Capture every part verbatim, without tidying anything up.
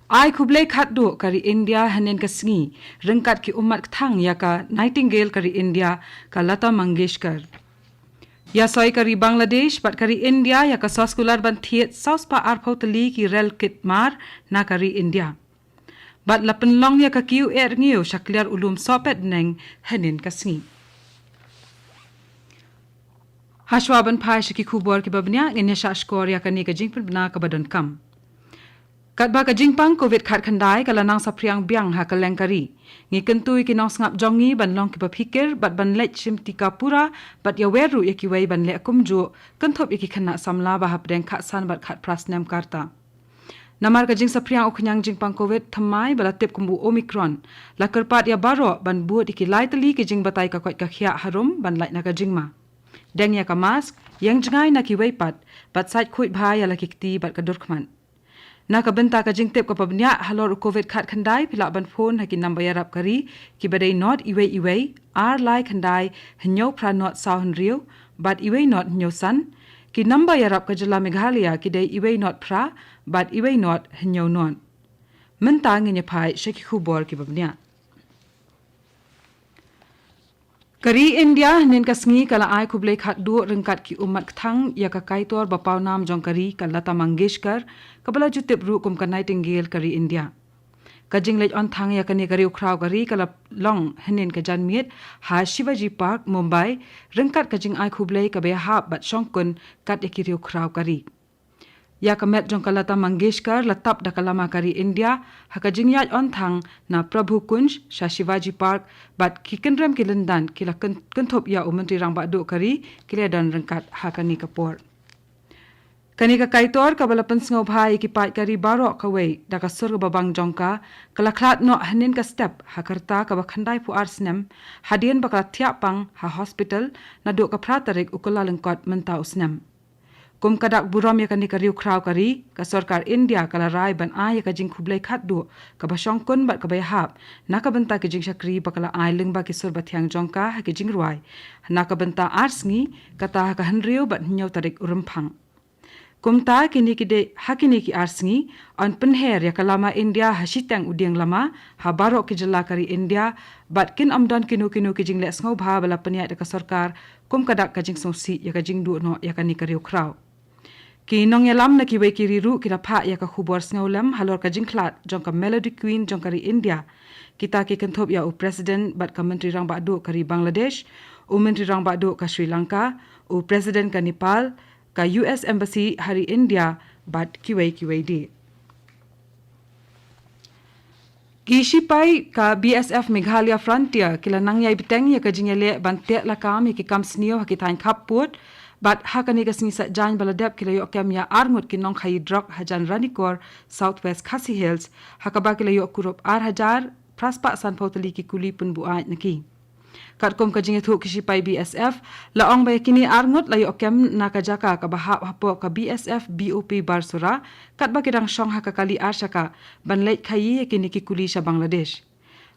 Ai khublei khatduh ka ri India hynnin ka sngi, ryngkat ki ummat kthang ïa ka Nightingale ka ri India, ka Lata Mangeshkar. Ïa soi ka ri Bangladesh bad ka ri India ïa ka soskular ban thied saw spah arphew tylli ki rel kit mar na ka ri India. Bad la pynlong ïa ka kiew eh rngiew sha kliar u lum sohpet bneng hynnin ka sngi. Hashwa ban phai sha ki khubor kiba bniah, ngin ïa shah shkor ïa kane ka jingpynbna kaba donkam. Katba ka jingpang Covid khatkhyndai ka la nang saphriang biang ha kylleng ka ri, ngi kyntu ïa ki nongsngap jong ngi ban long kiba phikir bad ban leit shim tika pura, bad ïawer ruh ïa kiwei ban leh kumjuh, kynthup ïa ki khynnah samla ba hapdeng khatsan bad khatphra snem ka rta. Namar ka jingsaphriang u khñiang jingpang Covid thymmai ba la tip kum u Omicron, la kyrpad ïa baroh ban bud ïa ki lai tylli ki jingbatai ka koit ka khiah harum ban lait na ka jingma. Deng ïa ka mask, ïeng jngai na kiwei pat, bad sait khuid bha ïa la ki kti bad ka dur khmat. Na ka bynta ka jingtip kaba bniah halor u Covid khatkhyndai, phi lah ban phone ha ki namba ïarap ka ri kiba dei not iwei iwei, ar lai khyndai, hynñiew phra not saw hynriew, bad iwei not hynñiew san, ki namba ïarap ka jylla Meghalaya ki dei iwei not phra, bad iwei not hynñiew not. Mynta ngin ïa phai sha ki khubor kiba bniah. Ka ri India hynnin ka sngi ka la ai khublei khatduh ryngkat ki ummat kthang ïa ka kaitor ba pawnam jong ka ri, ka Lata Mangeshkar, kaba la ju tip ruh kum ka Nightingale ka ri India. Ka jingleit on thang ïa kane ka riewkhraw ka ri ka la long hynnin ka janmiet ha Shivaji Park, Mumbai, ryngkat ka jingai khublei kaba ïahap bad shongkun kat ïa ki riewkhraw ka ri. Ïa ka met jong ka Lata Mangeshkar la tap da ka lama ka ri India ha ka jingïaid on thang na Prabhu Kunj sha Shivaji Park, bad ki kynrem ki lyndan ki la kyn-, kynthup ïa u Myntri Rangbah Duh ka ri ki la don ryngkat ha kane ka por. Kane ka kaitor kaba la pynsngewbha ïa ki paid ka ri baroh kawei da ka sur kaba bang jong ka, ka la khlad noh hynnin ka step ha ka rta kaba khyndaiphew ar snem, hadien ba ka la thiah pang ha hospital naduh ka phra tarik u Kyllalyngkot mynta u snem. Kum ka dak burom ïa kane ka riewkhraw ka ri, ka sorkar India ka la rai ban ai ïa ka jingkhublei khatduh kaba shongkun bad kaba ïahap na ka bynta ki jingshakri ba ka la ai lyngba ki sur bathiang jong ka ha ki jingrwai na ka bynta ar sngi, kata ha ka hynriew bad hynñiew tarik u Rymphang. Kumta kine ki dei, ha kine ki ar sngi yn pynher ïa ka lama India ha shiteng u dieng lama ha baroh ki jylla ka ri India, bad kin ym don kino kino ki jingleh sngewbha ba la pynïaid da ka sorkar kum ka dak ka jingsngewsih ïa ka jingduh noh ïa kane ka riewkhraw. Ki nongïalam na kiwei ki ri ruh ki la phah ïa ka khubor sngewlem halor ka jingkhlad jong ka Melody Queen jong ka ri India. Kita ki kynthup ïa u President bad ka Myntri Rangbah Duh ka ri Bangladesh, u Myntri Rangbah Duh ka Sri Lanka, u President ka Nepal, ka U S Embassy ha ri India, bad kiwei kiwei de. Ki shipai ka B S F Meghalaya Frontier ki la nang ïai bteng ïa ka jingïaleh ban teh lakam ïa ki kam sniew ha ki thaiñ khappud, bad ha kane ka sngi Saitjaiñ ba la dep ki la ïoh kem ïa ar ngut ki nongkhaïi drok hajan Ranikor, South West Khasi Hills, ha kaba ki la ïoh kurup ar hajar phra spah sanphew tylli ki kuli pynbuaid na ki. Katkum ka jingïathuh ki shipai B S F, la ong ba ïa kine ar ngut la ïoh kem na ka jaka kaba hap hapoh ka B S F B O P Barsora, katba ki dang shong ha ka kali ar shaka ban leit khaïi ïa kine ki kuli sha Bangladesh.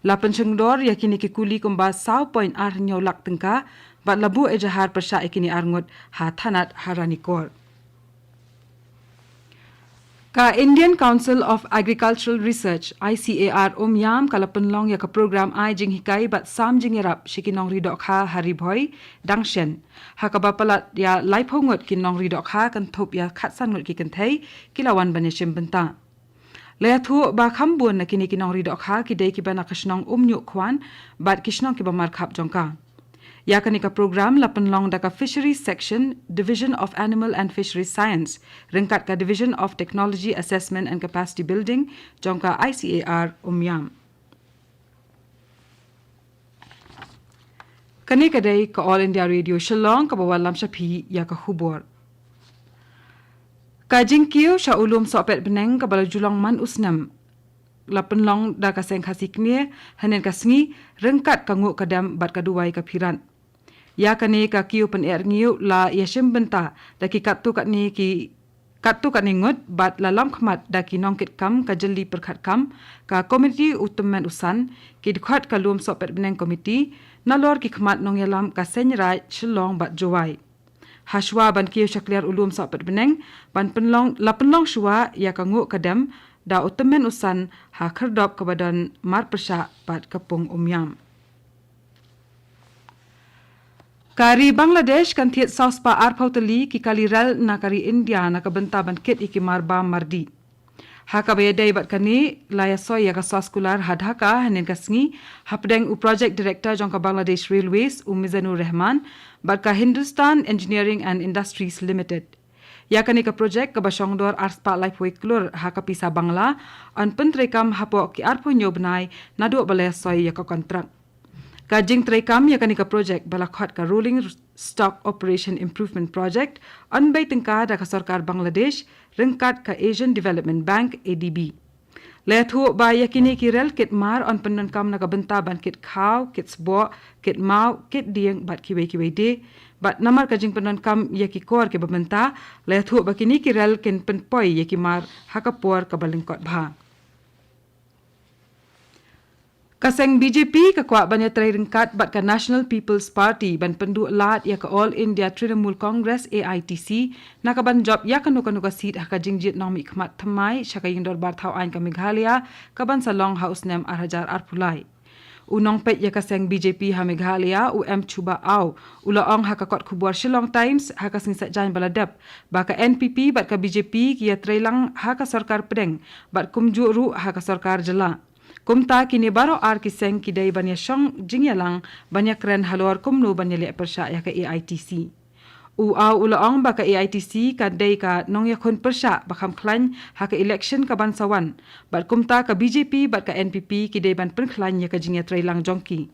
La pynshngdor ïa kine ki kuli kumba saw point ar hynñiew lak tyngka, bad la buh ejahar pyrshah ïa kine ar ngut ha thanat ha Ranikor. Ka Indian Council of Agricultural Research, I C A R, Umiam, ka la pynlong ïa ka program ai jinghikai bad sam jingïarap sha ki nongri dohkha ha Ri Bhoi, Dangshen. Ha kaba palat ïa laiphew ngut ki nongri dohkha kynthup ïa khatsan ngut ki kynthei ki la wan ban ïashim bynta. La ïathuh ba kham bun na kine ki nongri dohkha ki dei kiba na ka shnong Umñiuhkhwan bad ki shnong kiba markhap jong ka. Ïa kane ka program la pynlong da ka Fisheries Section, Division of Animal and Fisheries Science, ryngkat ka Division of Technology Assessment and Capacity Building jong ka I C A R Umiam. Kane ka dei ka All India Radio Shillong kaba wallam sha phi ïa ka khubor. Ka jingkiew sha u lum sohpet bneng kaba la ju long man u snem la pynlong da ka Seng Khasi Kmie hynnin ka sngi, ryngkat ka nguh ka dem bad ka duwai ka phirat. Ïa kane ka kiew pyneh rngiew la ïashim bynta da ki katto katne ki katto katne ngut bad la lam khmat da ki nongkitkam ka jylli pyrkhat kam, ka komiti u tymmen u san, ki dkhot ka lum sohpet bneng komiti, nalor ki khmat nongïalam ka Seng Raid Shillong bad Jowai. Hashwa ban kiew sha kliar u lum sohpet bneng, ban pynlong, la pynlong shuwa ïa ka nguh ka dem da u tymmen u san ha khyrdop kaba don mar pyrshah bad ka pung Umiam. Ka ri Bangladesh kan thied saw spah arphew tylli ki kali rel na ka ri India na ka bynta ban kit ïa ki mar bam mar dih. Ha kaba ïadei bad kane, la ïa soi ïa ka soskular ha Dhaka hynnin ka sngi, hapdeng u Project Director jong ka Bangladesh Railways, u Mizanur Rahman, bad ka Hindustan Engineering and Industries Limited. Ïa kane ka project kaba shong dor arspah laiphew klur ha ka pisa Bangla, yn pyntreikam hapoh ki arphew hynñiew bnai naduh ba la ïa soi ïa ka kontrak. Ka jingtreikam ïa kane ka project ba la khot ka Rolling Stock Operation Improvement Project, yn bei tyngka da ka sorkar Bangladesh ryngkat ka Asian Development Bank, A D B. La ïathuh ba ïa kine ki rel kit mar yn pyndonkam na ka bynta ban kit khaw, kit sboh, kit maw, kit dieng bad kiwei kiwei de. Bad namar ka jingpyndonkam ïa ki kor kiba mynta, la ïathuh ba kine ki rel kin pynpoi ïa ki mar ha ka por kaba lyngkot bha. Ka seng B J P ka kwah ban ïatrei ryngkat bad ka National People's Party ban pynduh lad ïa ka All India Trinamool Congress, A I T C, na ka ban jop ïa kano kano ka seat ha ka jingjied nongmihkhmat thymmai sha ka Ïing Dorbar Thaw Aiñ ka Meghalaya, ka ban sa long ha u snem ar hajar arphew lai. U nongpeit ïa ka seng B J P ha Meghalaya, u M Chuba Aw, u la ong ha ka kot khubor Shillong Times ha ka sngi Saitjaiñ ba la dep ba ka N P P bad ka B J P ki ïatrei lang ha ka sorkar pdeng bad kumjuh ruh ha ka sorkar jylla. Kumta kine baroh ar ki seng ki dei ban ïashong jingïalang ban ïakren halor kumno ban ïaleh pyrshah ïa ka A I T C. U Aw u la ong ba ka A I T C ka dei ka nongïakhun pyrshah ba kham khlaiñ ha ka election ka ban sa wan. Bad kumta ka B J P bad ka N P P ki dei ban pynkhlaiñ ïa ka jingïatrei lang jong ki.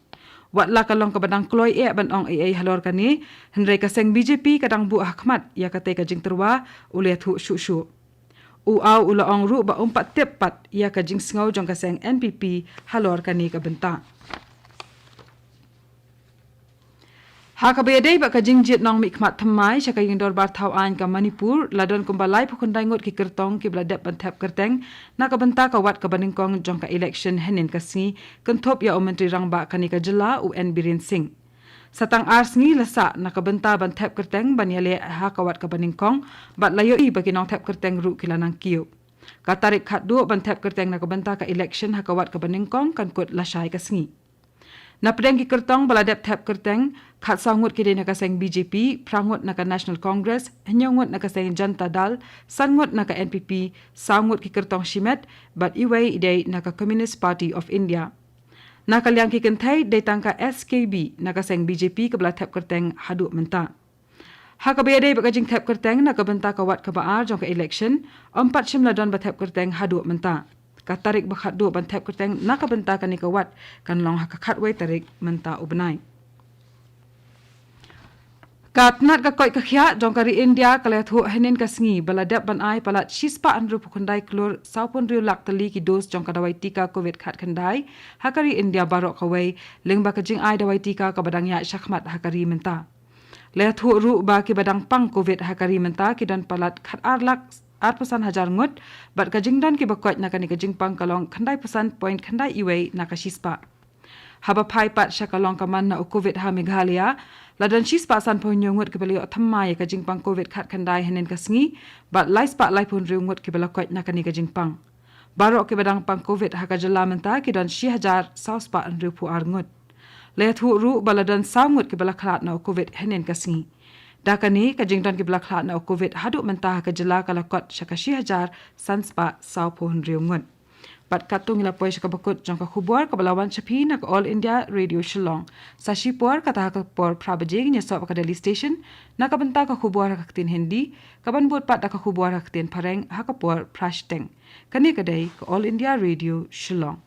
Wat la ka long kaba dang kloi eh ban ong ei ei halor kane, hynrei ka seng B J P ka dang buh ha khmat ïa katei ka jingtyrwa, u la ïathuh shuh shuh. U Aw u la ong ruh ba um pat tip pat ïa ka jingsngew jong ka seng N P P halor kane ka bynta. Ha kaba ïadei bad ka jingjied nongmihkhmat thymmai sha ka Ïing Dorbar Thaw Aiñ ka Manipur, la don kumba laiphew khyndai ngut ki kyrtong kiba la dep ban thep kyrteng na ka bynta ka wat kaba nyngkong jong ka election hynnin ka sngi, kynthup ïa u Myntri Rangbah kane ka jylla, u N Biren Singh. Sa tang ar sngi la sah na ka bynta ban thep kyrteng ban ïaleh ha ka wat kaba nyngkong, bad la ïohi ba ki nongthep kyrteng ruh ki la nang kiew. Ka tarik khatduh ban thep kyrteng na ka bynta ka election ha ka wat kaba nyngkong kan kut lashai ka sngi. Na pdeng ki kyrtong ba la dep thep kyrteng, khatsaw ngut ki dei na ka seng B J P, phra ngut na ka National Congress, hynñiew ngut na ka seng Janata Dal, san ngut na ka N P P, saw ngut ki kyrtong shimet, bad iwei i dei na ka Communist Party of India. Na ka liang ki kynthei dei tang ka S K B na ka seng B J P kaba la thep kyrteng haduh mynta. Ha kaba ïadei bad ka jingthep kyrteng na ka bynta ka wat kaba ar jong ka election, ym pat shym la don ba thep kyrteng haduh mynta. Ka tarik ba khatduh ban thep kyrteng na ka bynta kane ka wat kan long ha ka khatwei tarik mynta u bnai. Ka tnat ka koit ka khiah jong ka ri India ka la ïathuh hynnin ka sngi ba la dep ban ai palat shispah hynriewphew khyndai klur sawphew hynriew lak tylli ki dos jong ka dawai tika Covid khatkhyndai ha ka ri India baroh kawei, lyngba ka jingai dawai tika kaba dang ïaid shakhmat ha ka ri mynta. La ïathuh ruh ba kiba dang pang Covid ha ka ri mynta ki don palat khatar lak arphew san hajar ngut, bad ka jingdon kiba koit na kane ka jingpang ka long khyndaiphew san point khyndai iwei na ka shispah. Haba phai pat sha ka long ka man na u Covid ha Meghalaya, la don shispah sanphew hynñiew ngut kiba la ïoh thymmai ïa ka jingpang Covid khatkhyndai hynnin ka sngi, bad laispah laiphew hynriew ngut kiba la koit na kane ka jingpang. Baroh kiba dang pang Covid ha ka jylla mynta ki don shi hajar sawspah hynriewphew ar ngut. La ïathuh ruh ba la don saw ngut kiba la khlad na u Covid hynnin ka sngi. Da kane ka jingdon kiba la khlad na u Covid haduh mynta ha ka jylla ka la kot sha ka shi hajar sanspah sawphew hynriew ngut. Bad katto ngi la poi sha kaba kut jong ka khubor kaba la wan sha phi na ka All India Radio Shillong. Sa shipor kata ha ka por phra baje ngin ïasoh bad ka Delhi Station na ka bynta ka khubor ha ka ktien Hindi, kaban bud pat da ka khubor ha ka ktien Phareng ha ka por phra shiteng. Kane ka dei ka All India Radio Shillong.